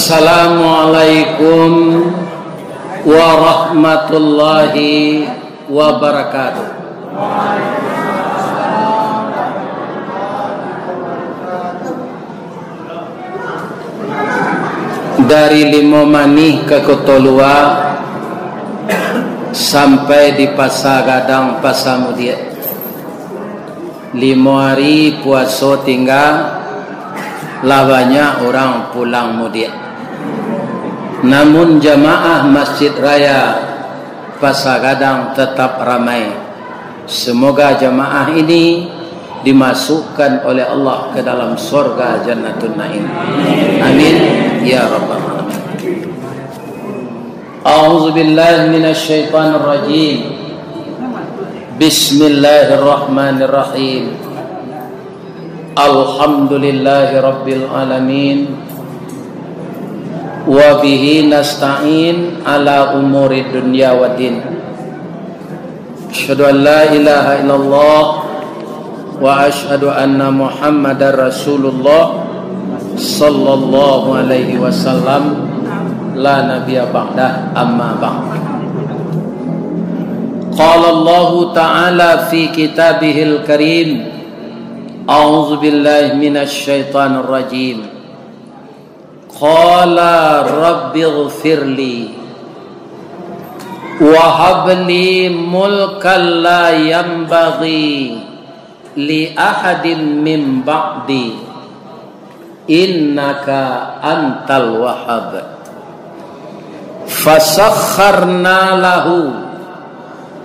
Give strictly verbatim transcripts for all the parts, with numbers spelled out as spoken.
Assalamualaikum warahmatullahi wabarakatuh. Dari Limau Manih ka Koto Lua, sampai di Pasa Gadang, Pasa Mudiak. Limo ari puaso tingga, lah banyak urang pulang mudiak. Namun jamaah Masjid Raya Pasa Gadang tetap ramai. Semoga jamaah ini dimasukkan oleh Allah ke dalam sorga Jannatun Naim. Amin, ya rabbal alamin. A'udzubillahi minasyaitonirrajim. Bismillahirrahmanirrahim. Alhamdulillahirabbil alamin. Wa bihi nasta'in ala umuri dunya waddin. Asyhadu an la ilaha illallah wa asyhadu anna Muhammadar Rasulullah sallallahu alaihi wasallam, la nabiyya ba'dah, amma ba'd. Qala Allahu ta'ala fi kitabihil karim, a'udzu billahi minasy syaithanir rajim. Qala rabbighfirli wa habli mulkan la yanbaghi li ahadin min ba'di, innaka antal wahhab. Fasakhkharna lahu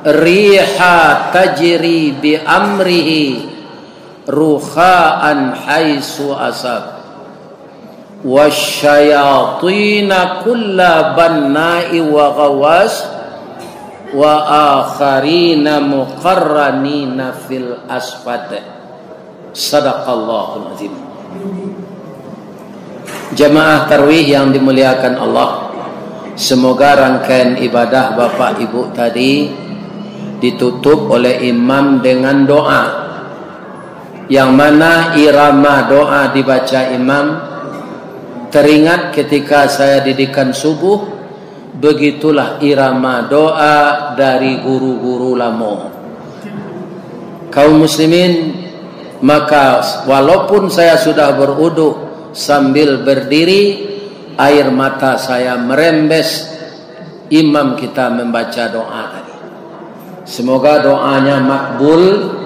riha tajri bi amrihi rukha'an haitsu asab. Wasyayatina kulla banna'in wa ghawwas, wa akharina muqarranina fil asfad. Sadaqallahul azim. Jamaah tarawih yang dimuliakan Allah, semoga rangkaian ibadah Bapak Ibu tadi ditutup oleh imam dengan doa. Yang mana irama doa dibaca imam, teringat ketika saya didikan subuh, begitulah irama doa dari guru-guru lamo. Kaum muslimin, maka walaupun saya sudah beruduk sambil berdiri, air mata saya merembes imam kita membaca doa tadi. Semoga doanya makbul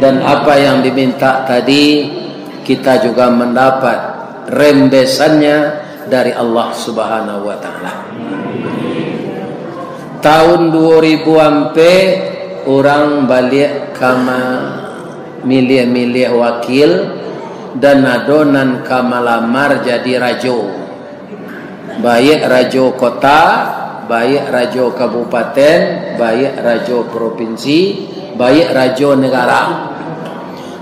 dan apa yang diminta tadi kita juga mendapat rembesannya dari Allah Subhanahu wa Ta'ala. Tahun dua ribu ampek, urang baliak ka ma-, miliah-miliah wakil, dan ado nan ka malamar jadi rajo. Baiak rajo kota, baiak rajo kabupaten, baiak rajo propinsi, baiak rajo negara.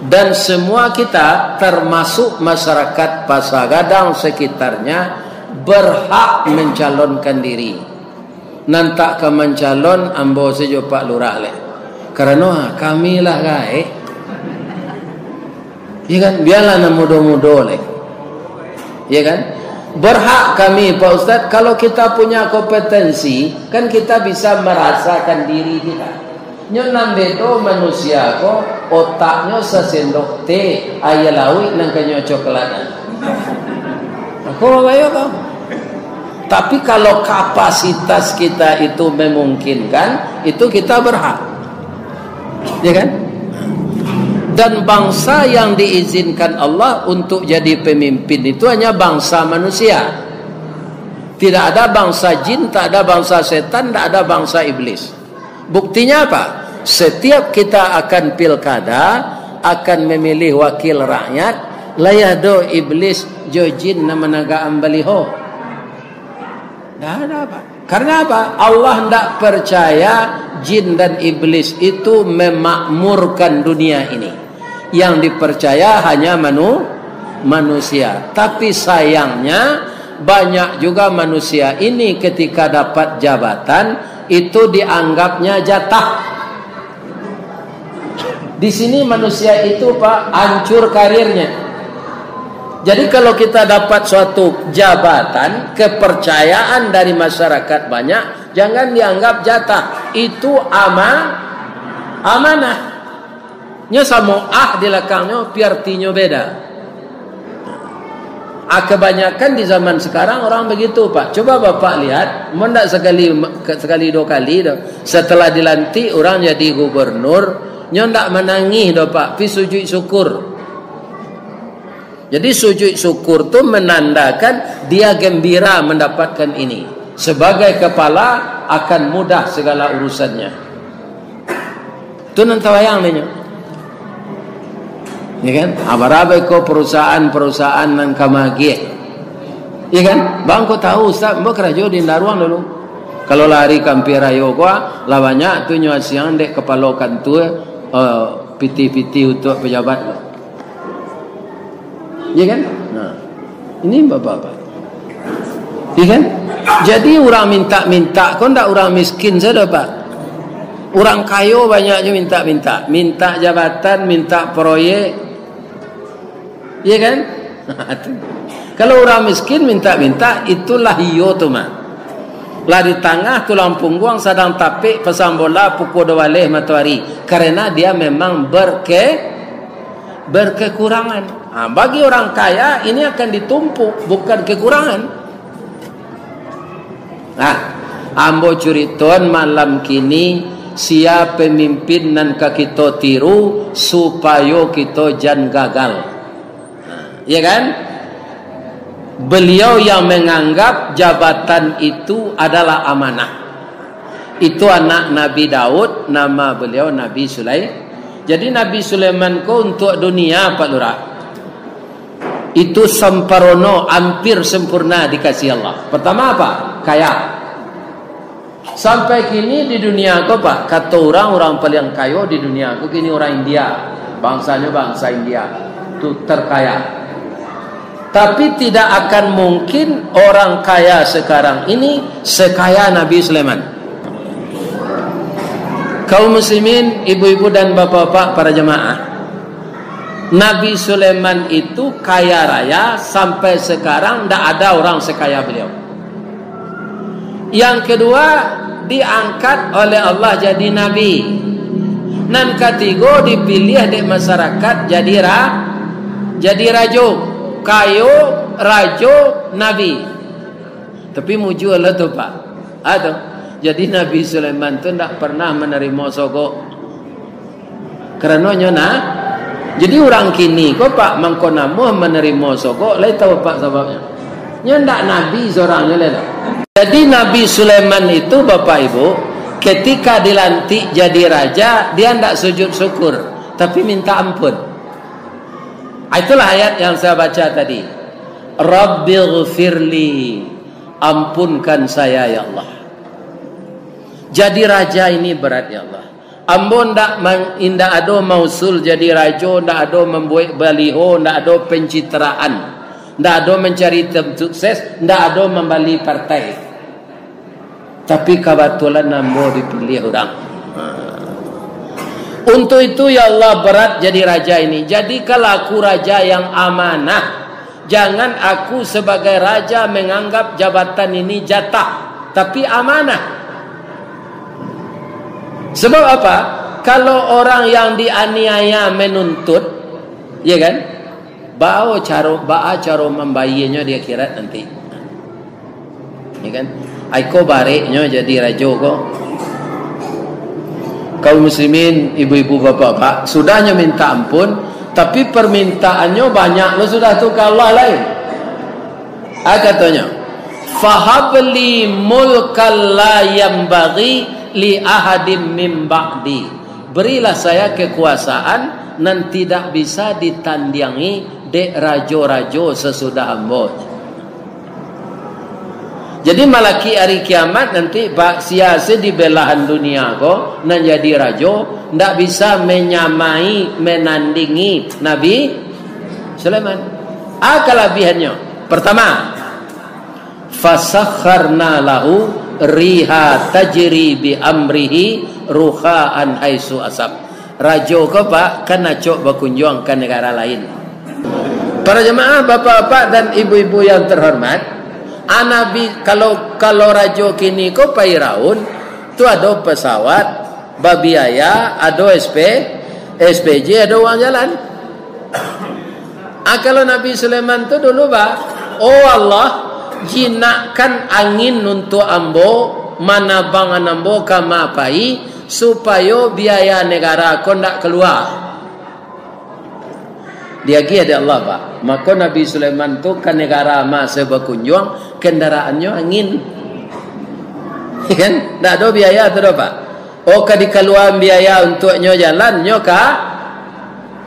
Dan semua kita, termasuk masyarakat Pasa Gadang sekitarnya, berhak mencalonkan diri. Nan tak ka mancalon, ambo sajo, Pak Lurah, leh. Karano, ha, kami lah gaek. Ya kan? Biarlah nan mudo-mudo, leh. Ya kan? Berhak kami, Pak Ustaz, kalau kita punya kompetensi, kan kita bisa merasakan diri kita. Nyo nan bedo manusia ko, otaknyo sasendok teh, aia lauik nan kanyo coklatan. Ko bayo ko. Tapi kalau kapasitas kita itu memungkinkan, itu kita berhak. Ya kan? Dan bangsa yang diizinkan Allah untuk jadi pemimpin itu hanya bangsa manusia. Tidak ada bangsa jin, tak ada bangsa setan, tak ada bangsa iblis. Buktinya apa? Setiap kita akan pilkada, akan memilih wakil rakyat, lai ado iblis jo jin nan managakan baliho. Ndak ada, Pak. Karena apa? Allah ndak percaya jin dan iblis itu memakmurkan dunia ini. Yang dipercaya hanya manu-, manusia. Tapi sayangnya, banyak juga manusia ini ketika dapat jabatan, itu dianggapnya jatah. Di sini manusia itu, Pak, hancur karirnya. Jadi, kalau kita dapat suatu jabatan, kepercayaan dari masyarakat banyak, jangan dianggap jatah. Itu ama-, amanah. Nyo samo ah di lakangnyo, pi artinyo beda. Ah, kebanyakan di zaman sekarang orang begitu, Pak. Coba Bapak lihat, mau ndak sekali, sekali dua kali doh. Setelah dilantik, orang jadi gubernur, nyo ndak manangih doh, Pak. Pi sujud syukur. Jadi, sujud syukur tu menandakan dia gembira mendapatkan ini. Sebagai kepala, akan mudah segala urusannya. Tu nan tabayang dek nyo. Ya kan? Ah, bara iko perusahaan-perusahaan nan ka magiah. Ya kan? Bang, ko tahu, Ustaz, ambo karajo di Indaruang dulu. Kalau lah hari kampia rayo ko, lah banyak tu nyo asiang dek kapalo kantua, eh, pitih-pitih untuak pejabat ko. Ya kan? Nah, ini bapak-bapak. Ya kan? Jadi, urang mintak-mintak ko ndak urang miskin sajo, Pak. Urang kayo banyak jo mintak-mintak. Mintak jabatan, mintak proyek. Ya kan? Kalau urang miskin mintak-mintak, itulah iyo tu mah. Lah di tangah tulang pungguang, sadang tapek pasang bola pukua dua baleh matoari. Karena dia memang berke-, berkekurangan. Ha, bagi orang kaya, ini akan ditumpuk, bukan kekurangan. Nah, ambo curitoan malam kini, sia pemimpin nan ka kito tiru, supayo kito jan gagal. Nah, iya kan? Beliau yang menganggap jabatan itu adalah amanah. Itu anak Nabi Daud, nama beliau Nabi Sulaiman. Jadi, Nabi Sulaiman ko untuak dunia, Pak Lurah, itu samparono, hampir sempurna dikasih Allah. Pertama apa? Kaya. Sampai kini di dunia ko, Pak, kato urang, urang paliang kayo di dunia ko kini urang India. Bangsanyo bangsa India. Tu terkaya. Tapi tidak akan mungkin orang kaya sekarang ini sekaya Nabi Sulaiman. Kaum muslimin, ibu-ibu dan bapak-bapak, para jemaah, Nabi Sulaiman itu kaya raya, sampai sekarang ndak ada orang sekaya beliau. Yang kedua, diangkat oleh Allah jadi nabi. Nan katigo, dipiliah dek masyarakat jadi ra-, jadi rajo. Kayo, rajo, nabi. Tapi mujua lah tu, Pak. Ah, tu. Jadi, Nabi Sulaiman tu ndak pernah manarimo sogok. Karano nyo nah, jadi urang kini ko, Pak, mangko namuah manarimo sogok, lai tahu, Pak, sababnyo? Nyo ndak nabi sorangnyo lai lah. Jadi, Nabi Sulaiman itu, Bapak Ibu, ketika dilantik jadi raja, dia ndak sujud syukur, tapi minta ampun. Ah, itulah ayat yang saya baca tadi. "Rabbighfirli," ampunkan saya, ya Allah. Jadi raja ini berat, ya Allah. Ambo ndak mang-, indak ado mausul jadi rajo, ndak ado mambuek baliho, ndak ado pencitraan, ndak ado mancari tim sukses, ndak ado mambali partai. Tapi kabatulan ambo dipiliah urang. Untuk itu, ya Allah, berat jadi raja ini. Jadikanlah aku raja yang amanah. Jangan aku sebagai raja menganggap jabatan ini jatah, tapi amanah. Sebab apa? Kalau orang yang dianiaya menuntut, ya kan? Baa caro, baa caro mambayianyo di akhirat nanti. Ya kan? Ai ko bareknyo jadi rajo ko. Kaum muslimin, ibu-ibu, bapak-bapak, sudahnyo minta ampun, tapi permintaannyo banyak lo sudah tu ka Allah lai. Ah, katonyo, "Fahabli mulkal la yambaghi li ahadim min ba'di." Berilah saya kekuasaan nan tidak bisa ditandiangi dek rajo-rajo sasudah ambo. Jadi, malakik ari kiamat nanti, Pak, sia se di belahan dunia ko nan jadi rajo, ndak bisa menyamai, menandingi Nabi Sulaiman. Ah, kalabihannyo. Pertama, "Fasakharna lahu riha tajri bi amrihi ruhaan haitsu asab." Rajo ko, Pak, kan acok bakunjuang ka nagara lain. Para jamaah, bapak-bapak dan ibu-ibu yang terhormat, a, Nabi, kalau, kalau rajo kini ko pai raun, tu ado pesawat, babiaya, ado S P, S P J, ado uang jalan. A, kalau Nabi Sulaiman tu dulu, bah, "Oh Allah, jinakkan angin untuak ambo, manabangan ambo ka ma pai, supayo biaya negara ko ndak kalua." Diagiah dek Allah, Pak. Mako Nabi Sulaiman tu ka negara ma se bakunjuang, kendaraannyo angin. Kan? Ndak ado biaya tu doh, Pak. Oh, ka dikaluaan biaya untuak nyo jalan, nyo ka,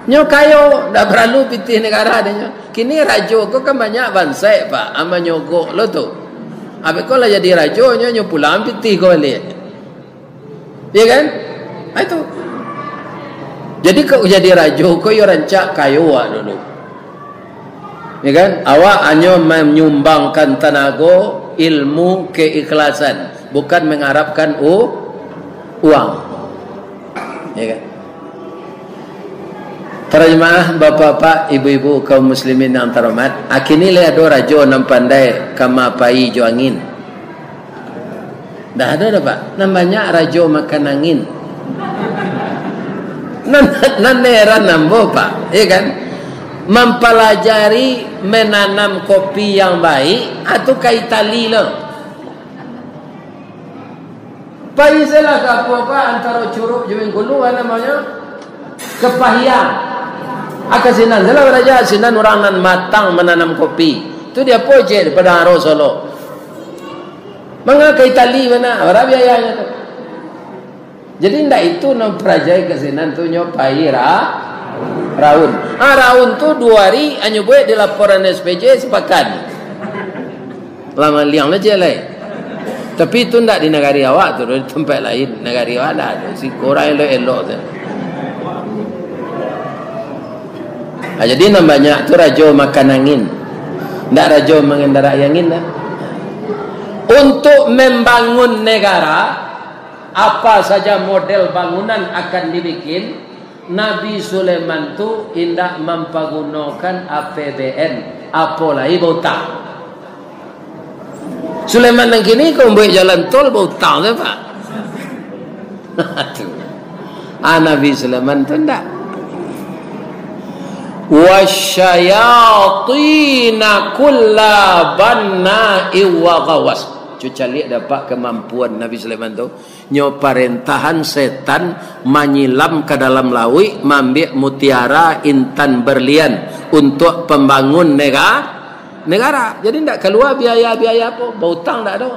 nyo kayo, ndak paralu pitih negara dek nyo. Kini rajo ko kan banyak bansaik, Pak, a manyogok lo tu. Abih ko lah jadi rajo, nyo, nyo pulang pitih ko baliak. Iya kan? Ha, itu. Jadi, kok jadi rajo ko, iyo rancak kayo awak dulu. Iya kan? Awak hanyo manyumbangkan tanago, ilmu, keikhlasan, bukan mengharapkan u-, uang. Iya kan? Para jemaah, bapak-bapak, ibu-ibu, kaum muslimin yang terhormat, a kini lai ado rajo nan pandai ka ma pai jo angin? Ndak ado doh, Pak. Nan banyak rajo makan angin. Nan, nan heran ambo, Pak, ya kan? Mampalajari menanam kopi yang baik, atau ka Itali lo. Pai se lah ka apo, Pak, antaro Curug jo Bengkulu, a namonyo? Kepahiang. A ka sinan se lah baraja, sinan urang nan matang mananam kopi. Tu di apo je di Padang Aro, Solok. Manga ka Itali bana, bara biayanyo tu. Jadi, ndak itu nan parajai ka sinan tu nyo pai ra-, raun. Ah, raun tu duo ari, anyo buek di laporan S P J sapakan. Lah maliang lah je lai. Tapi itu ndak di nagari awak tu, di tampek lain. Nagari awak ndak ado. Siko urang elok-elok tu. Ah, jadi nan banyak tu rajo makan angin. Ndak rajo mangandarai angin dah. Untuk membangun negara, apa saja model bangunan akan dibikin, Nabi Sulaiman tu indak mampagunokan A P B N, apo lai bautang. Sulaiman nan kini ko mambuek jalan tol bautang se, Pak. Tu. Ah, Nabi Sulaiman tu ndak. "Wasyayatina kulla banna'in wa ghawwas." Cu caliak dek Pak kamampuan Nabi Sulaiman tu. Nyo parentahan setan manyilam ka dalam lauik, maambiak mutiara, intan, berlian untuak pambangun nega-, negara. Jadi ndak kalua biaya-biaya apo, bautang ndak ado.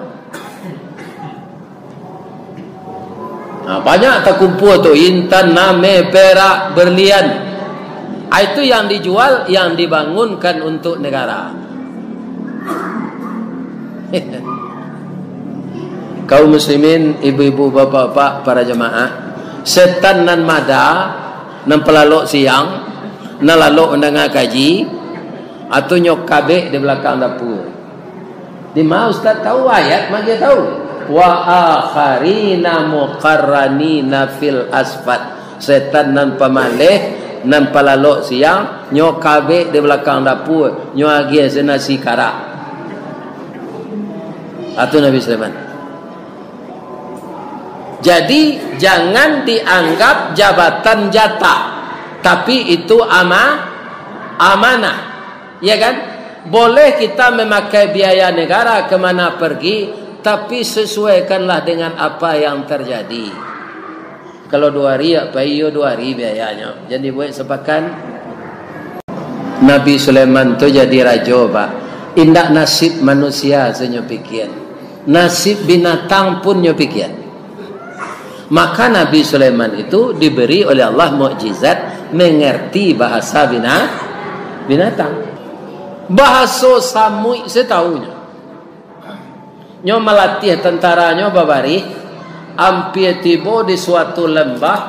Nah, banyak takumpua tu, intan, nameh, perak, berlian. Ah, itu yang dijual, yang dibangunkan untuk negara. Kaum muslimin, ibu-ibu, bapak-bapak, para jamaah, setan nan mada, nan palalok siang, nan lalok mandanga kaji, atau nyo kabek di balakang dapua. Di ma ustaz tahu ayat, mangko tahu. "Wa akharina muqarranina fil asfad." Setan nan pamaleh, nan palalok siang, nyo kabek di balakang dapua, nyo agiah se nasi karak. Atu Nabi Sulaiman. Jadi, jangan dianggap jabatan jatah, tapi itu ama-, amanah. Ya kan? Boleh kita memakai biaya negara ke mana pergi, tapi sesuaikanlah dengan apa yang terjadi. Kalau duo ari, yo pai, iyo duo ari biayanyo. Jan dibuek sapakan. Nabi Sulaiman tu jadi rajo, Pak. Indak nasib manusia se nyo pikia. Nasib binatang pun nyo pikia. Maka Nabi Sulaiman itu diberi oleh Allah mukjizat mengerti bahasa bina-, binatang. Bahaso samuik se tahunyo. Nyo malatiah tantaranyo babarih, ampia tibo di suatu lembah,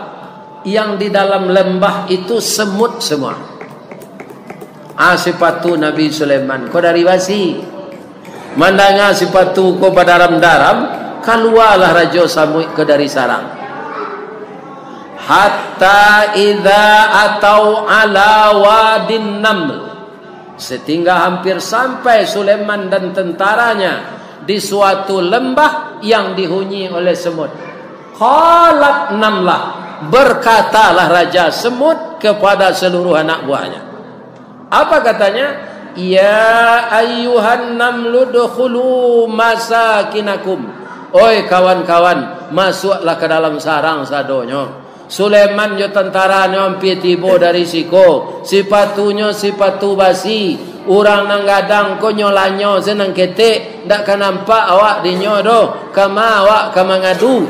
yang di dalam lembah itu semut semua. Ah, sipatu Nabi Sulaiman ko dari basi. Mandanga sipatu ko badaram-daram, kalualah Rajo Samuik ko dari sarang. Hatta idza atau ala wadin naml. Sehingga hampir sampai Sulaiman dan tentaranya di suatu lembah yang dihuni oleh semut. Qalat namlah, berkatalah Raja Semut kepada seluruh anak buahnya. Apa katanya? "Ya ayyuhan namlu dkhulu masakinakum." Oi kawan-kawan, masuklah ke dalam sarang sadonyo. Sulaiman jo tantaranyo ampia tibo dari siko. Sipatunyo sipatu basi. Urang nan gadang ko nyo lanyo se nan ketek. Ndak ka nampak awak dinyo doh. Kama awak ka mangadu.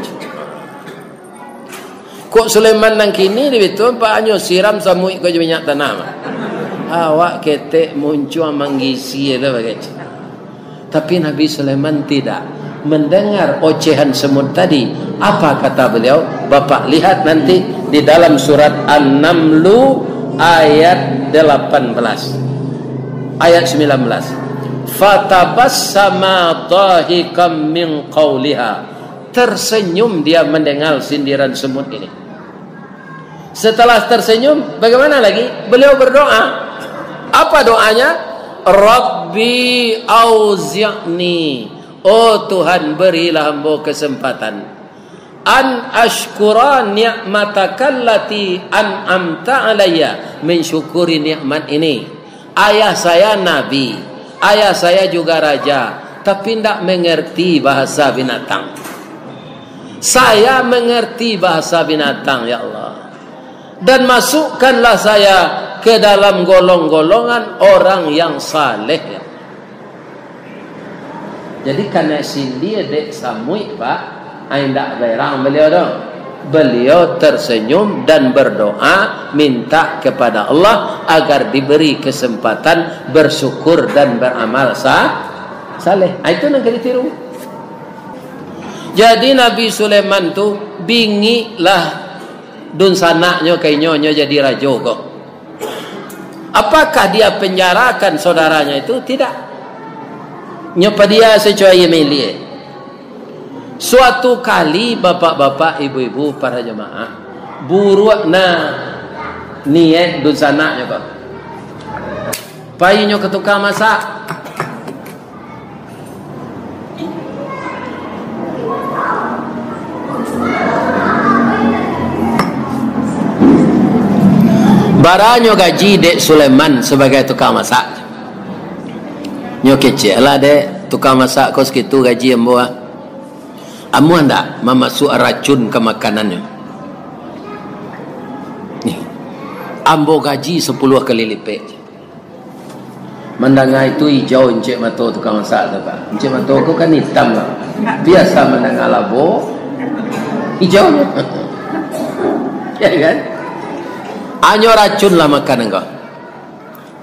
Kok Sulaiman nan kini di bitu, pak, hanyo siram samuik ko jo minyak tanah mah. Awak ketek muncuang manggisi tu bagai. Tapi Nabi Sulaiman tidak mendengar ocehan semut tadi. Apa kata beliau? Bapak lihat nanti di dalam surat An-Namlu ayat delapan belas. Ayat sembilan belas. Fatabassama dhahikan min qauliha. Tersenyum dia mendengar sindiran semut ini. Setelah tersenyum, bagaimana lagi? Beliau berdoa. Apa doanya? "Rabbi auzi'ni." Oh Tuhan, berilah ambo kesempatan. "An ashkura ni'matakallati an'amta alayya." Mensyukuri nikmat ini. Ayah saya nabi, ayah saya juga raja, tapi ndak mengerti bahasa binatang. Saya mengerti bahasa binatang, ya Allah. Dan masukkanlah saya ke dalam golong-golongan orang yang saleh, ya. Jadi, kanai sindia dek samuik, Pak, ai indak berang beliau tu. Beliau tersenyum dan berdoa, minta kepada Allah agar diberi kesempatan bersyukur dan beramal sa-, saleh. Ah, itu nan ka ditiru. Jadi, Nabi Sulaiman tu bingiklah dunsanaknyo ka inyo, nyo jadi rajo ko. Apakah dia penjarakan saudaranya itu? Tidak. Nyo padia sesuai milie. Suatu kali, bapak-bapak, ibu-ibu, para jamaah, buruak na niaik dunsanaknyo ko. Painyo ka tukang masak. Baranyo gaji dek Sulaiman sabagai tukang masak? Nyo kecek lah, dek, tukang masak ko sakitu gaji ambo ah. Amuah ndak mamasuak racun ka makanannyo? Nih, ambo gaji sapuluah kali lipek. Mandanga itu ijau encek mato tukang masak tu, Pak. Encek mato ko kan itam, Pak. Biasa mandanga labo, ijau. Ya kan? Anyo racun lah makan engkau.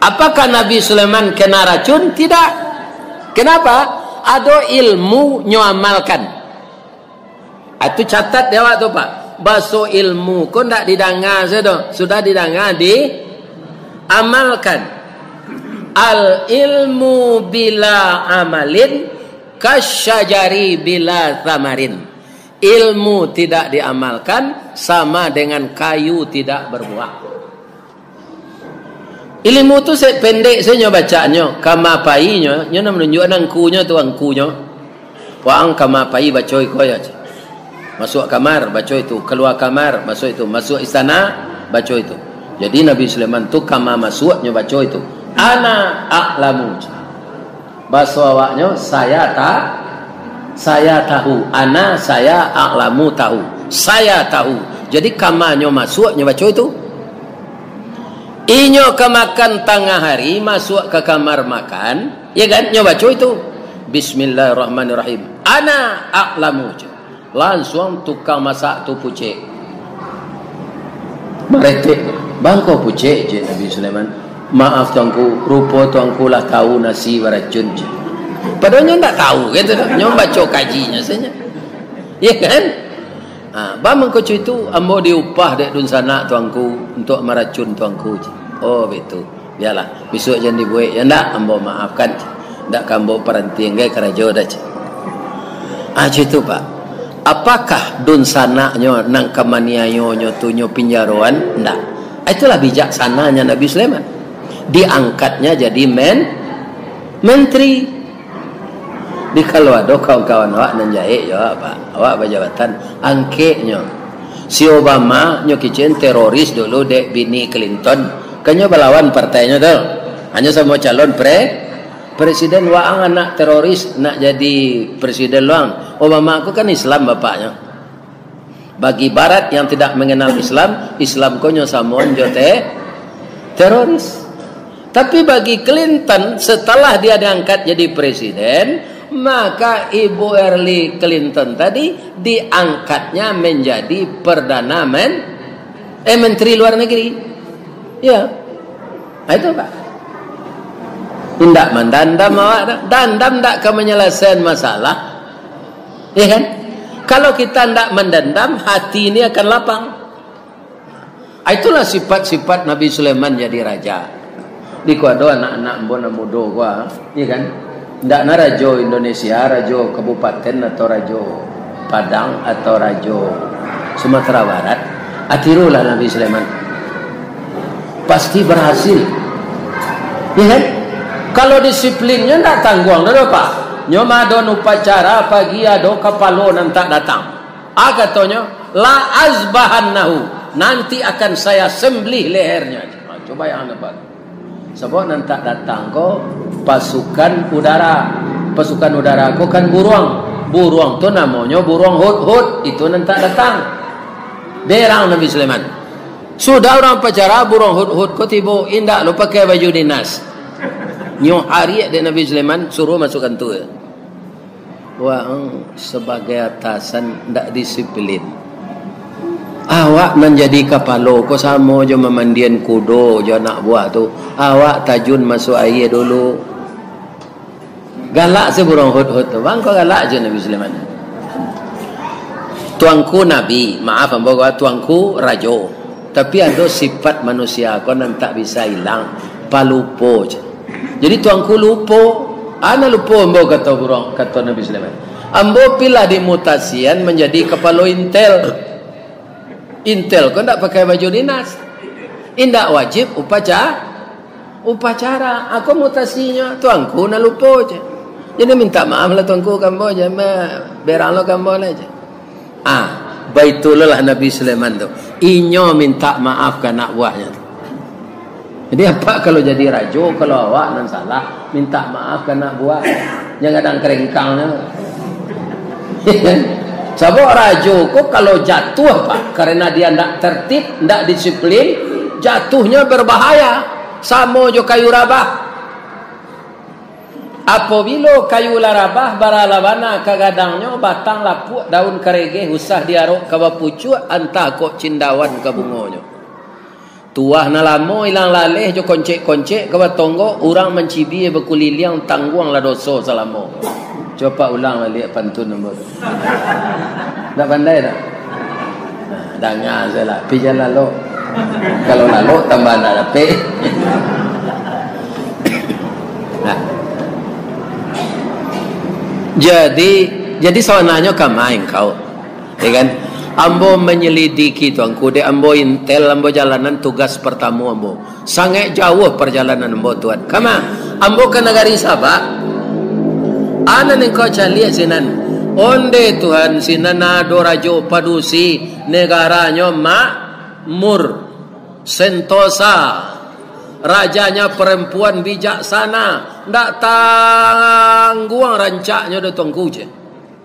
Apakah Nabi Sulaiman kena racun? Tidak. Kenapa? Ado ilmu nyo amalkan. Itu catat di awak tu, Pak. Baso ilmu ko ndak didanga sajo, sudah didanga, diamalkan. Al ilmu bila amalin kasyajari bila samarin. Ilmu tidak diamalkan sama dengan kayu tidak berbuah. Ilmu tu sependek sajo nyo bacanyo, kama painyo, nyo nak manunjuak angkunyo tu angkunyo. Waang kama pai baco iko yo. Masuak kamar, baco itu. Kalua kamar, baco itu. Masuak istana, baco itu. Jadi Nabi Sulaiman tu kama masuak nyo baco itu. Ana a'lamu. Baso awaknyo, saya ta-, saya tahu. Ana, saya, a'lamu, tahu. Saya tahu. Jadi, kamanyo masuak, nyo baco itu. Inyo ka makan tangah hari, masuak ka kamar makan, ya kan, nyo baco itu. Bismillahirrahmanirrahim. Ana a'lamu. Lansuang tukang masak tu pucek. Maretek. "Bangko pucek," cek Nabi Sulaiman. "Maaf, Tuanku, rupo Tuanku lah tahu nasi baracun," cek. Padahal nyo ndak tahu, gitu. Nyo baco kajinyo sajo. Ya kan? Ha, "Baa mangko cak itu, ambo diupah dek dunsanak Tuanku untuak maracun Tuanku," cek. "Oh, bitu." "Bialah, bisuak jan dibuek, ya ndak, ambo maafkan. Ndak ka ambo parantiang gai karajo dah," cek. Ah, cak itu, Pak. Apakah dunsanaknyo nan ka maniayonyo tu nyo pinjaroan? Ndak. Itulah bijaksananya Nabi Sulaiman. Diangkatnya jadi men-, menteri. Di kalau ado kawan-kawan awak nan jahek jo awak, Pak. Awak bajabatan, angkeknyo. Si Obama nyo kicen teroris dulu dek bini Clinton. Kan nyo balawan partainyo tu. Hanyo samo calon pre-, presiden, waang anak teroris nak jadi presiden luang. Obama ko kan Islam bapaknyo. Bagi Barat yang tidak mengenal Islam, Islam ko nyo samoan jo te-, teroris. Tapi bagi Clinton, setelah dia diangkat jadi presiden, maka Ibu Hillary Clinton tadi diangkatnya menjadi perdana men-, eh, menteri luar negeri. Ya. Nah, itu, Pak. Indak mandandam awak dah. Dandam ndak ka manyalasaian masalah. Ya kan? Kalau kita ndak mandendam, hati ini akan lapang. Ah, itulah sifat-sifat Nabi Sulaiman jadi raja. Di ko ado anak-anak ambo nan mudo ko, ah, ya kan? Ndak na rajo Indonesia, rajo kabupaten atau rajo Padang atau rajo Sumatera Barat. Ah, tirulah Nabi Sulaiman. Pasti berhasil. Ya kan? Kalau disiplinnyo ndak tangguang doh, Pak. Nyo mah ado upacara pagi, ado kapalo nan tak datang. Ah, katonyo, "La azbahannahu, nanti akan saya sembelih lehernyo." Ha, coba yang nampak. Sabab nan tak datang ko pasukan udara. Pasukan udara ko kan buruang. Buruang tu namonyo buruang hudhud, itu nan tak datang. Berang Nabi Sulaiman. Sudah urang upacara, buruang hudhud ko tibo, indak lo pakai baju dinas. Nyo hariak dek Nabi Sulaiman, suruah masuk kantua. Waang sabagai atasan ndak disiplin. Awak nan jadi kapalo ko samo jo mamandian kudo jo anak buah tu. Awak tajun masuak aia dulu. Galak se buruang hudhud tu. Bang, ko galak je Nabi Sulaiman. Tuanku Nabi, maaf ambo ko, tuanku rajo. Tapi ado sifat manusia ko nan tak bisa ilang, palupo je. Jadi tuanku lupo, ana lupo ambo, kato buruang, kato Nabi Sulaiman. Ambo pilah dimutasian manjadi kapalo intel. Intel ko ndak pakai baju dinas. Indak wajib upaca-, upacara. Ako mutasinyo, tuanku nan lupo je. Jadi minta maaf lah tuanku ka ambo je, ma-, berang lo ka ambo lah je. Ah, baitulah Nabi Sulaiman tu. Inyo minta maaf ka anak buahnyo tu. Jadi, apa kalau jadi rajo, kalau awak nan salah, minta maaf ka anak buah. Jan gadang karengkang nyo. Sabab rajo ko kalau jatuah, Pak, karena dia ndak tertib, ndak disiplin, jatuhnya berbahaya. Samo jo kayu rabah. Apabilo kayu lah rabah, barala bana ka gadangnyo, batang lapuak, daun karegeh, usah diarok ka bapucuak, antah kok cindawan ka bungonyo. Tuah nan lamo ilang laleh jo koncek-koncek ka batonggok, urang mancibia bakuliliang, tangguanglah doso salamo. Cubo ulang baliak pantun ambo tu. Ndak pandai tak? Nah, danga sajolah, pi jan lalok. Kalau lalok, tambah ndak dapek. Nah. Jadi, jadi sabananyo kama engkau, ya kan? Ambo manyalidiki tuanku, dek ambo intel, ambo jalanan tugas partamo ambo. Sangaik jauah parjalanan ambo, Tuan. Kama, ambo ka nagari Sabak. Anan engkau caliak sinan. Onde, Tuhan, sinan ado rajo padusi, negaranyo makmur, sentosa. Rajanya perempuan bijaksana. Ndak tangguang rancaknyo doh, Tuanku, je.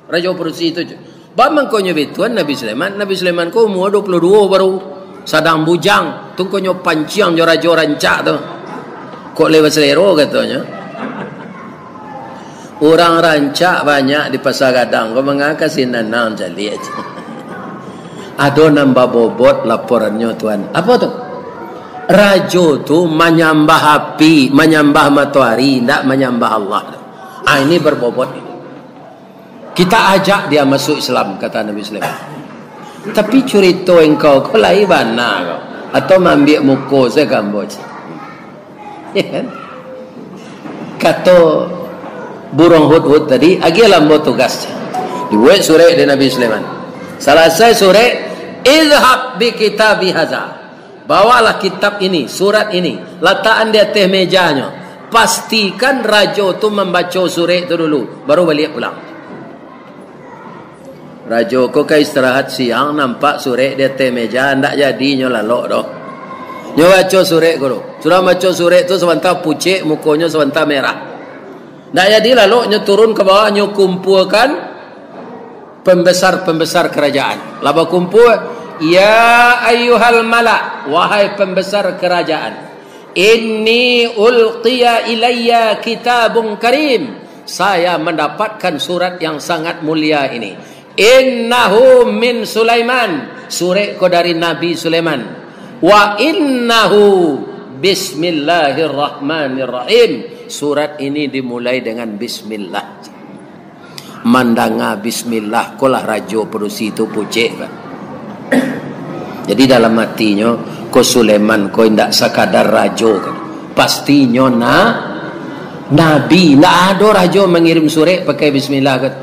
Rajo padusi tu je. Bamangkonyo bituan Nabi Sulaiman. Nabi Sulaiman ko umua duo puluah duo baru. Sadang bujang. Tungkonyo panciang jo rajo rancak tu. Kok lai basalero, katonyo. Urang rancak banyak di Pasa Gadang ko, manga ka sinan nan caliak. Ado nan babobot laporannyo, Tuan. Apo tu? Rajo tu manyambah api, manyambah matoari, indak manyambah Allah. Ah, ini babobot ini. Kita ajak dia masuk Islam, kata Nabi Sulaiman. Tapi curito engkau ko lai bana ko. Atau maambiak muko sajo ka ambo. Ya kan? Kato burung hudhud tadi, agiahlah ambo tugas. Dibuek surek dek Nabi Sulaiman. Salasai surek, "Izhab bi kitabi haza." Bawalah kitab ini, surat ini, latakan di ateh mejanyo. Pastikan rajo tu mambaco surek tu dulu, baru baliak pulang. Rajo ko ka istirahat siang, nampak surek di ateh meja, ndak jadi nyo lalok doh. Nyo baco surek ko tu. Sudah baco surek tu, sabanta pucek, mukonyo sabanta merah. Ndak jadi lalok nyo turun ka bawah, nyo kumpuakan pembesar-pembesar kerajaan. Lah bakumpua, "Ya ayyuhal mala, wahai pembesar kerajaan, inni ulqiya ilayya kitabun karim, saya mendapatkan surat yang sangat mulia ini. Innahu min Sulaiman, surek ko dari Nabi Sulaiman. Wa innahu bismillahirrahmanirrahim, surat ini dimulai dengan bismillah." Mandanga bismillah, ko lah rajo padusi tu pucek, kan. Jadi dalam atinyo, ko Sulaiman ko indak sakadar rajo, kan. Pasti nyo na-, nabi. Indak ado rajo mangirim surek pakai bismillah, kan.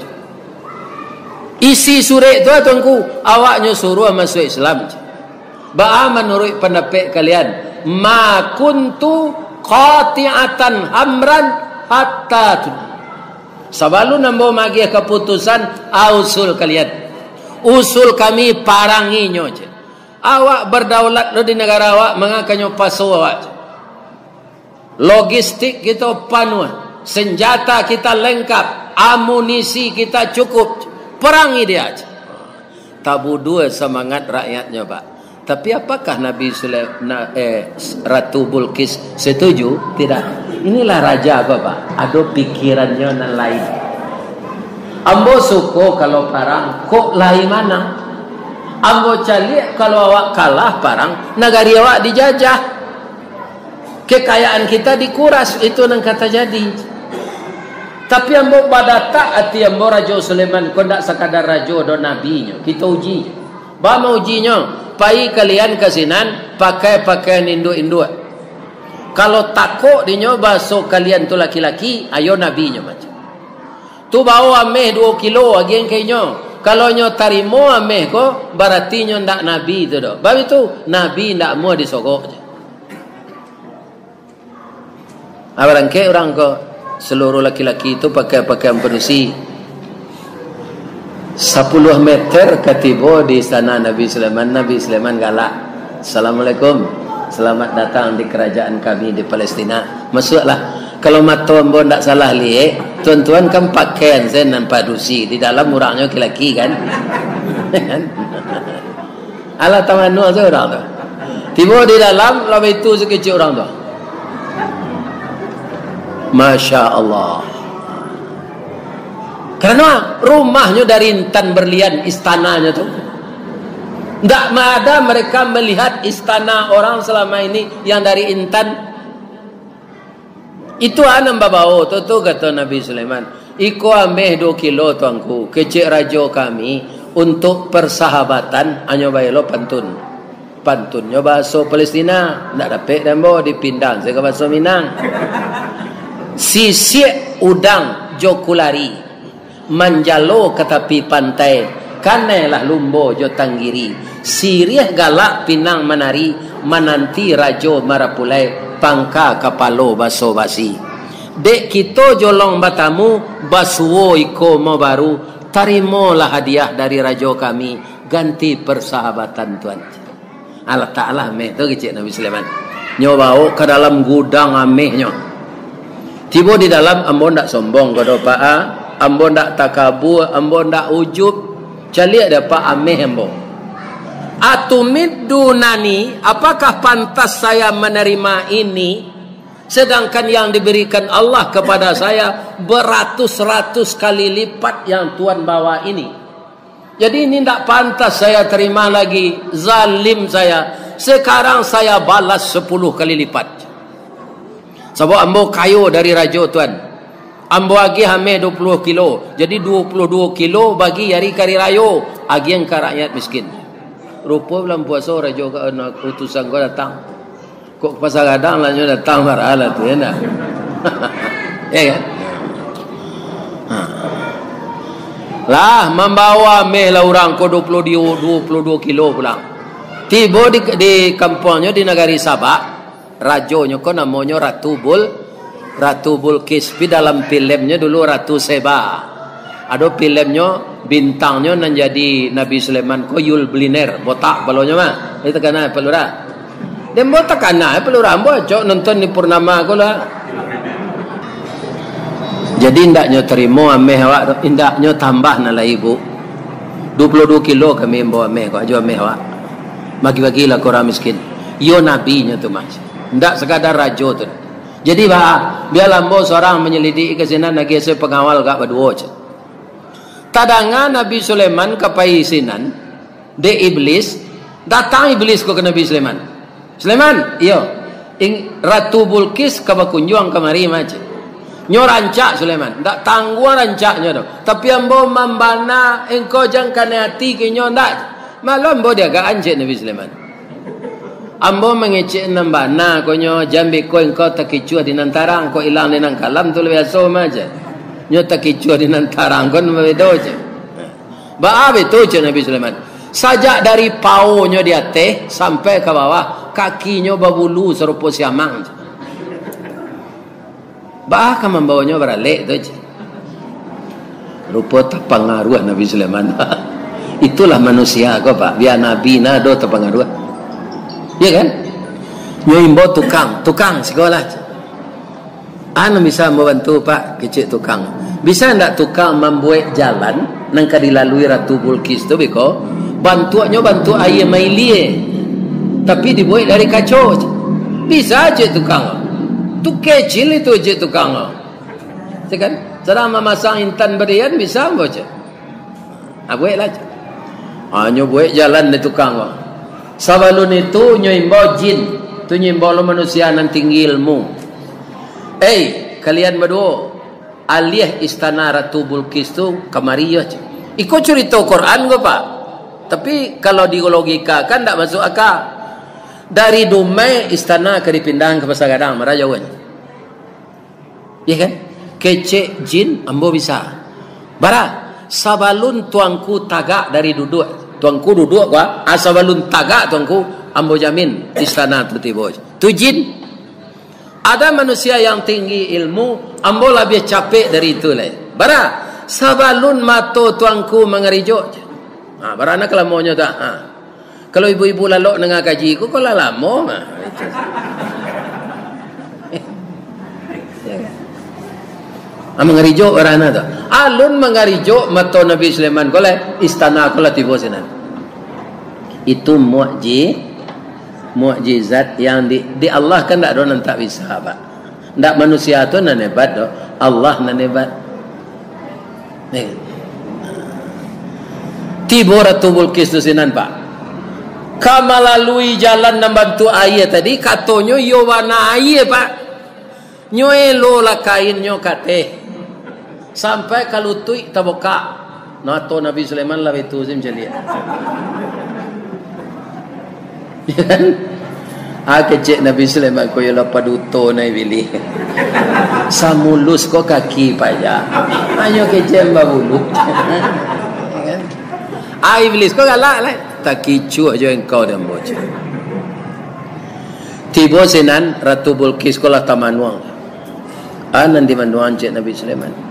Isi surek tu, ah, Tuanku, awaknyo suruah masuak Islam. Baa manuruik pandapek kalian? Ma kuntu qati'atan amran hatta tu. Sabalun ambo magiah kaputusan, a usul kalian. Usul kami parangi nyo, cek. Awak bardaulat lo di nagara awak, mangakanyo paso awak, cek. Logistik kito panuah, senjata kita lengkap, amunisi kita cukup, perangi dia, cek. Tabudua samangat rakyatnyo, Pak. Tapi apakah Nabi Sule-, na-, eh, Ratu Bulqis setuju? Tidak. Inilah raja ko, Pak. Ado pikirannyo nan lain. Ambo suko kalau parang, kok lai manang. Ambo caliak kalau awak kalah parang, nagari awak dijajah. Kekayaan kita dikuras, itu nan ka tajadi. Tapi ambo badatak ati ambo, Rajo Sulaiman ko ndak sakadar rajo doh, nabinyo. Kito uji. Baa maujinyo? Pai kalian ka sinan, pakai pakaian induak-induak. Kalau takok dinyo bahaso kalian tu laki-laki, ayo nabinyo macam. Tu bao ameh duo kilo, agiah ka inyo. Kalau inyo tarimo ameh ko, barati inyo ndak nabi tu doh. Bab itu, nabi ndak amuah disogok. Ah, barangkek urang ko, saluruh laki-laki tu pakai pakaian padusi. Sapuluah meter ka tibo di istana Nabi Sulaiman, Nabi Sulaiman galak. "Assalamualaikum. Selamat datang di kerajaan kami di Palestina. Masuaklah. Kalau mato ambo ndak salah liek, tuan-tuan kan pakaian sajo nan padusi. Di dalam urangnyo laki-laki, kan?" Alah, tamanuak sajo urang tu. Tibo di dalam, lah baitu sakecek urang tu. Masya Allah. Karena rumahnyo dari intan berlian, istananyo tu. Ndak ada mereka melihat istana orang selama ini yang dari intan. Itu a nan babao tu, tu kato Nabi Sulaiman, "Iko ameh duo kilo, Tuanku, kecek rajo kami, untuk persahabatan, anyo bae lo pantun." Pantunnyo bahaso Palestina, ndak dapek dek ambo, dipindah se ka bahaso Minang. Sisiak udang jo kulari, manjalo ka tapi pantai, kanailah lumbo jo tanggiri, siriah galak pinang manari, mananti rajo marapulai, pangka kapalo baso basi. Dek kito jolong batamu, basuo iko mo baru, tarimolah hadiah dari rajo kami, ganti persahabatan Tuan. Alah, lataklah ameh tu, kecek Nabi Sulaiman. Nyo bao ka dalam gudang amehnyo. Tibo di dalam, "Ambo ndak sombong ko doh, Pak, a. Ambo ndak takabua, ambo ndak ujub. Caliak dek Apak ameh ambo." "Atumiddunani, apakah pantas saya menerima ini, sedangkan yang diberikan Allah kepada saya beratus-ratus kali lipat yang Tuan bawa ini?" Jadi, ini ndak pantas saya terima lagi, zalim saya. Sekarang saya balas sepuluh kali lipat. Sabab ambo kayo dari rajo, Tuan. Ambo agiah ameh duo puluah kilo. Jadi, duo puluah duo kilo bagi ari kari rayo. Agiah ka rakyat miskin. Rupo bulan puaso rajo ka, utusan ko datang. Kok ka Pasar Gadang lah nyo datang, marah lah tu, ya ndak? Ya kan? Ha. Lah, mambawa ameh lah urang ko duo puluah duo, duo puluah duo kilo pulang. Tibo di, di kampuangnyo di nagari Sabak, rajonyo ko namonyo Ratu Bul-, Ratu Bulqis. Pi dalam filemnyo dulu Ratu Seba. Ado filemnyo, bintangnyo nan jadi Nabi Sulaiman ko Yul Bliner, botak palonyo mah. Itu takana Pak Lurah. Dek ambo takana Pak Lurah, ambo acok nonton di Purnama ko lah. Jadi, indaknyo tarimo ameh awak tu, indaknyo tambah nan lai, Bu. Duo puluah duo kilo kami ambo ameh ko, ajo ameh awak. Bagi-bagilah ka urang miskin. Iyo nabinyo tu mah. Indak sakadar rajo tu. Jadi, ba, bialah ambo surang manyalidik ka sinan, agiah se pangawal agak baduo se. Tadanga Nabi Sulaiman ka pai sinan, dek Iblis, datang Iblis ko ka Nabi Sulaiman. "Sulaiman, iyo, ing-, Ratu Bulqis ka bakunjuang kamari mah," cek. "Nyo rancak, Sulaiman, ndak tangguang rancaknyo doh. Tapi ambo mambana engkau jan kanai ati ka inyo, ndak. Malah ambo diagakan," cek Nabi Sulaiman. "Ambo mangecek nan bana ko nyo, jan beko engkau takicuah di nan tarang, kok ilang di nan kalam tu lah biaso mah," cek. "Nyo takicuah di nan tarang ko nan babeda," cek. "Baa batua," cek Nabi Sulaiman. "Sajak dari paonyo di ateh sampai ka bawah, kakinyo babulu sarupo siamang," cek. "Baa ka mambawonyo baralek tu," cek. Rupo tapangaruah Nabi Sulaiman. Itulah manusia ko, Pak. Bia nabi nah ado tapangaruah. Iyo kan? Nyo imbau tukang, "Tukang, sikolah," cek. "A nan bisa ambo bantu, Pak?" kecek tukang. "Bisa ndak tukang mambuek jalan nan ka dilalui Ratu Bulqis tu beko? Bantuaknyo bantuak aia mailie, tapi dibuek dari kaco." "Bisa," cek tukang. "Tu kecil itu," cek tukang. Cek kan? Sadang mamasang intan barian bisa ambo, cek. "A, bueklah," cek. A, nyo buek jalan dek tukang ko. Sabalun itu nyo imbau jin. Tu nyo imbau lo manusia nan tinggi ilmu. "Ei, kalian baduo, aliah istana Ratu Bulqis tu kamari yo," cek. Iko curito Quran ko, Pak. Tapi kalau dilogikakan ndak masuk aka. Dari Dumai istana ka dipindahan ka Pasar Gadang, marajo kan. Iyo kan? Kecek jin, "Ambo bisa." "Bara?" "Sabalun tuanku tagak dari duduak." Tuanku duduak ko, ah, sabalun tagak tuanku, ambo jamin istana tu tibo. Tu jin. Ada manusia yang tinggi ilmu, ambo labiah capek dari itu lai. Bara? Sabalun mato tuanku mangarijok. Ha, bara nan ka lamonyo tu, ha. Kalau ibu-ibu lalok nanga kaji ko, ko lah lamo mah. Ah, mangarijok urang tu. Alun mangarijok mato Nabi Sulaiman ko lah, istana ko lah tibo sinan. Itu mukji-, mukjizat yang di, di Allah kan ndak ado nan tak bisa, Pak. Ndak manusia tu nan hebat doh, Allah nan hebat. Eh. Tibo Ratu Bulqis tu sinan, Pak. Ka malalui jalan nan bantuak aia tadi, katonyo iyo warna aia, Pak. Nyo elo lah kainnyo ka ateh. Sampai ka lutuik tabukak. Nah, mato Nabi Sulaiman lah baitu se mancaliak. Iyo kan? Ah, kecek Nabi Sulaiman ko iyolah paduto nai bilih. Samulus ko kaki paja. Hanyo kecek babulu. Iyo kan? Ah, Iblis ko galak lai. Takicuah jo engkau dan bocah. Tibo sinan, Ratu Bulqis ko lah tamanuang. A nan dimanuang, cek Nabi Sulaiman.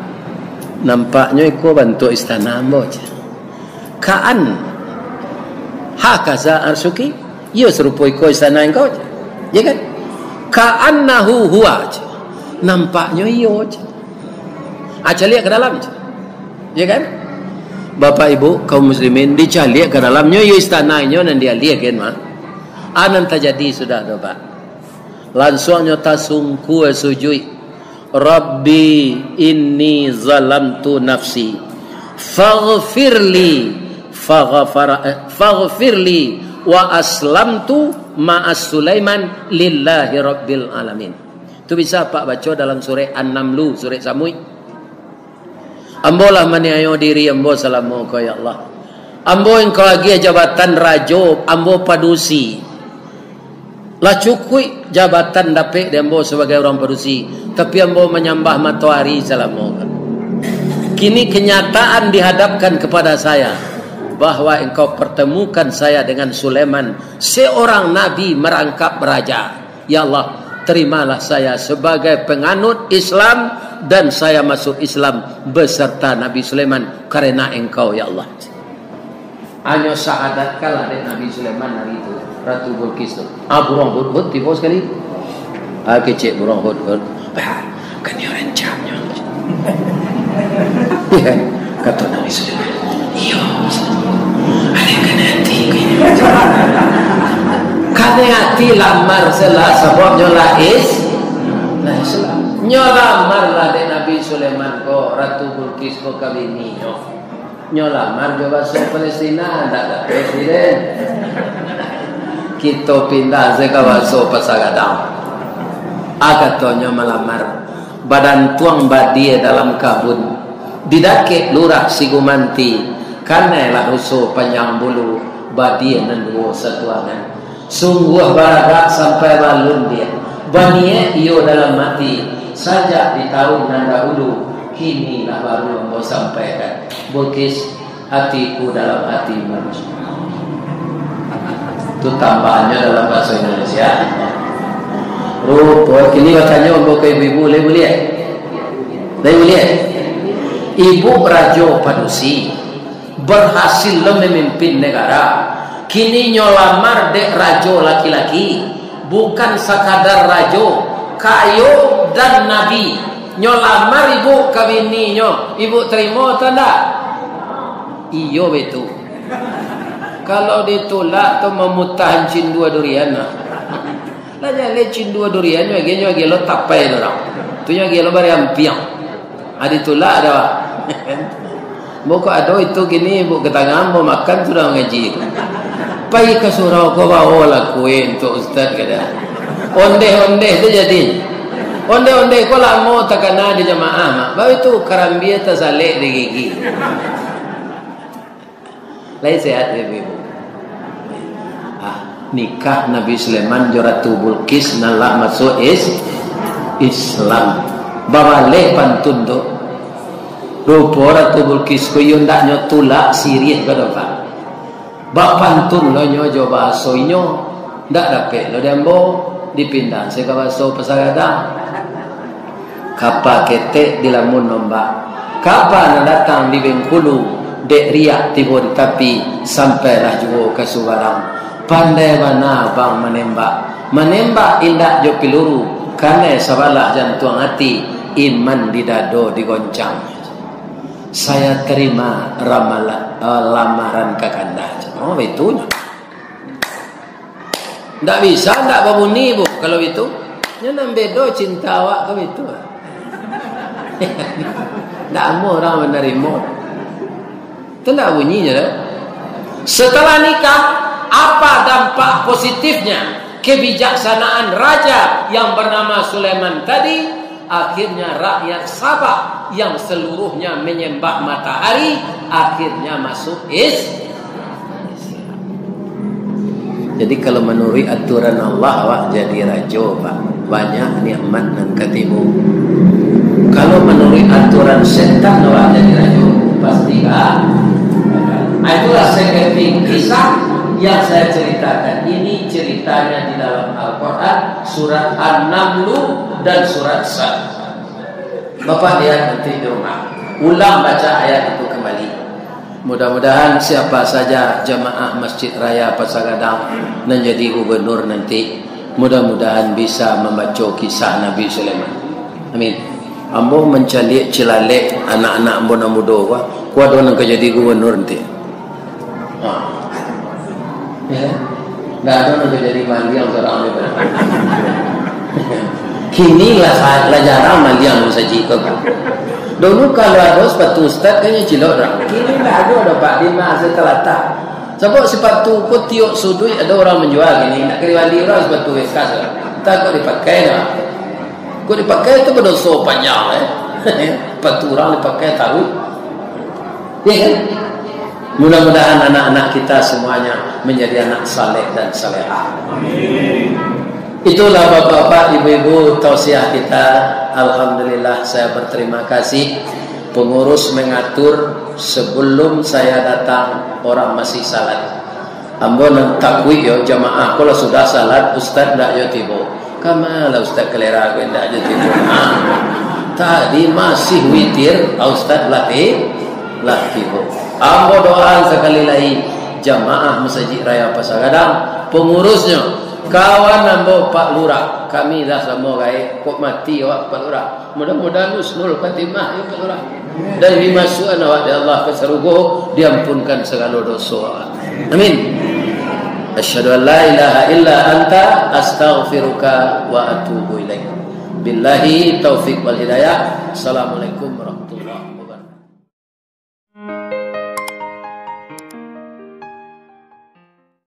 Nampaknyo iko bantuak istana ambo, cek. Kaan hakaza arsuki. Iyo, sarupo iko istana engkau, cek. Iyo kan? Kaannahu huwa, cek. Nampaknyo iyo, cek. Ah, caliak ka dalam, cek. Iyo kan? Bapak Ibu, kaum muslimin, dicaliak ka dalamnyo, iyo istana inyo nan dialiakan, mah. A nan tajadi sudah tu, Pak. Lansuangnyo tasungkua sujuik. "Rabbi inni zalamtu nafsi. Faghfirli." Faghafara-, eh, "Faghfirli wa aslamtu ma'as Sulaiman lillahi rabbil alamin." Tu bisa Pak baco dalam surek An-Namlu, surek samuik. Ambo lah maniayo diri ambo salamo ko, ya Allah. Ambo Engkau agiah jabatan rajo, ambo padusi. Lah cukuik jabatan dapek di ambo sabagai urang padusi, tapi ambo manyambah matoari salamo ko. Kini kenyataan dihadapkan kepada saya. bahwa Engkau pertemukan saya dengan Sulaiman, seorang nabi merangkap raja. Ya Allah, terimalah saya sebagai penganut Islam dan saya masuk Islam beserta Nabi Sulaiman karena Engkau, ya Allah. Hanyo syahadatkanlah dek Nabi Sulaiman hari itu, Ratu Bulqis tu. Ah, burung hudhud tibo sakali. Ah, kecek burung hudhud. Ah, kan iyo rancaknyo. Iyo kan? Kato Nabi Sulaiman, "Iyo, ado kanai ati ko inyo." Kanai ati lamar se lah, sabab nyo lah is-, lah Islam. Nyo lamar lah dek Nabi Sulaiman ko, Ratu Bulqis ko ka bini nyo. Nyo lamar jo baso Palestina, ndak ado presiden. Kito pindah se ka baso Pasar Gadang. Ah, katonyo malamar. Badantuang badia dalam kabun. Di dakek lurah Sigumanti, kanai lah uso panjang bulu, badia nan duo satuangan. Sungguah baragak sampai balun dia. Baniaik iyo dalam ati, sajak di taun nan dahulu, kini lah baru ambo sampaikan. Bulqis, hatiku dalam hatimu. Tu tambahannyo dalam bahaso Indonesia. Rupo, kini batanyo ambo ka ibu-ibu, lai buliah? Lai buliah? Ibu rajo padusi, berhasil lo memimpin negara. Kini nyo lamar dek rajo laki-laki, bukan sakadar rajo, kayo dan nabi. Nyo lamar ibu ka bini nyo, ibu tarimo atau ndak? Iyo, betul. Kalau ditulak tu mamutahan cindua durian lah. Lah jaleh cindua durian nyo agiah, nyo agiah lo tapai tu urang. Tu nyo agiah lo bariampiang. Ah, ditulak ado. Bokok ado itu kini, buk ka tangan, bau makan sudah mangaji. Pai ka surau ko bao lah kue untuak ustaz, kata. Ondeh-ondeh tu jadi. Ondeh-ondeh ko lamo takana di jamaah, mak. Baitu karambia tasalek di gigi. Lai sehat, ibu-ibu? Ah, nikah Nabi Sulaiman jo Ratu Bulqis nan lah masuak is-, Islam. Babaleh pantun tu. Rupo Ratu Bulqis ko iyo ndak nyo tulak siriah ka dopak. Bapantun lo nyo jo bahaso inyo, ndak dapek lo di ambo, dipindah se ka bahaso Pasar Gadang. Kapa ketek dilamun ombak, kapa nan datang di Bengkulu, dek riak tibo di tapi, sampailah juo ka Subarang. Pandai bana abang manembak, manembak indak jo piluru, kanai sabalah jantuang ati, iman di dado digoncang. Saya terima ramalan, eh, lamaran kakanda. Oh, itu nyo. Ndak bisa, ndak babunyi, Bu, kalau itu. Nyo nan bedo cinta awak ko itu. Ndak amuah urang manarimo. Itu ndak bunyinyo, dah. Setelah nikah, apa dampak positifnya kebijaksanaan raja yang bernama Sulaiman tadi? Akhirnya rakyat Sabah yang seluruhnya menyembah matahari, akhirnya masuk Is-, Islam. Jadi, kalau manuruik aturan Allah, awak jadi rajo, Pak. Banyak nikmat nan katibo. Kalau manuruik aturan setan, awak jadi rajo, pasti ka-, ah, itulah seperti kisah yang saya ceritakan. Ini ceritanya di dalam Al-Quran, surat An-Namlu dan surat Sad. Bapak lihat nanti di rumah. Ulang baca ayat itu kembali. Mudah-mudahan siapa saja jamaah Masjid Raya Pasar Gadang nan jadi gubernur nanti, mudah-mudahan bisa mambaco kisah Nabi Sulaiman. Amin. Ambo mancaliak cilalek anak-anak ambo nan mudo ko, ko ado nan ka jadi gubernur nanti. Ha. Ya. Ndak ado nan ka jadi maliang surang ni. Kini lah sa-, lah jarang maliang masajik ko. Dulu kalau ado sepatu ustaz, kan nyo cilok urang. Kini ndak ado doh, Pak, di ma se talatak. Sabab sepatu ko tiok suduik ado urang manjua kini, ndak ka dibali urang sepatu bekas. Takut dipakai lah. Kok dipakai tu badoso panjang, eh. Sepatu urang dipakai taruih. Ya kan? Mudah-mudahan anak-anak kita semuanya menjadi anak saleh dan salehah. Itulah bapak-bapak, ibu-ibu, tausiah kita. Alhamdulillah, saya berterima kasih. Pengurus mengatur Sebelum saya datang, orang masih salat. Ambo nan takuik yo, jamaah ko lah sudah salat, ustaz ndak jo tibo. Kama lah ustaz kalera ko ndak jo tibo. Ha. Tadi masih witir, ustaz lah ti-, lah tibo. Ambo doaan sakali lai, jamaah Masajik Raya Pasar Gadang, pengurusnyo, kawan ambo Pak Lurah, kami lah samo gaek, kok mati awak Pak Lurah. Mudah-mudahan husnul khatimah, ya Pak Lurah. Dan dimasuakan awak dek Allah ka sarugo, diampunkan sagalo doso awak. Amin. Asyhadu an la ilaha illa anta, astaghfiruka wa atubu ilaik. Billahi taufik wal hidayah. Assalamualaikum warahmatullahi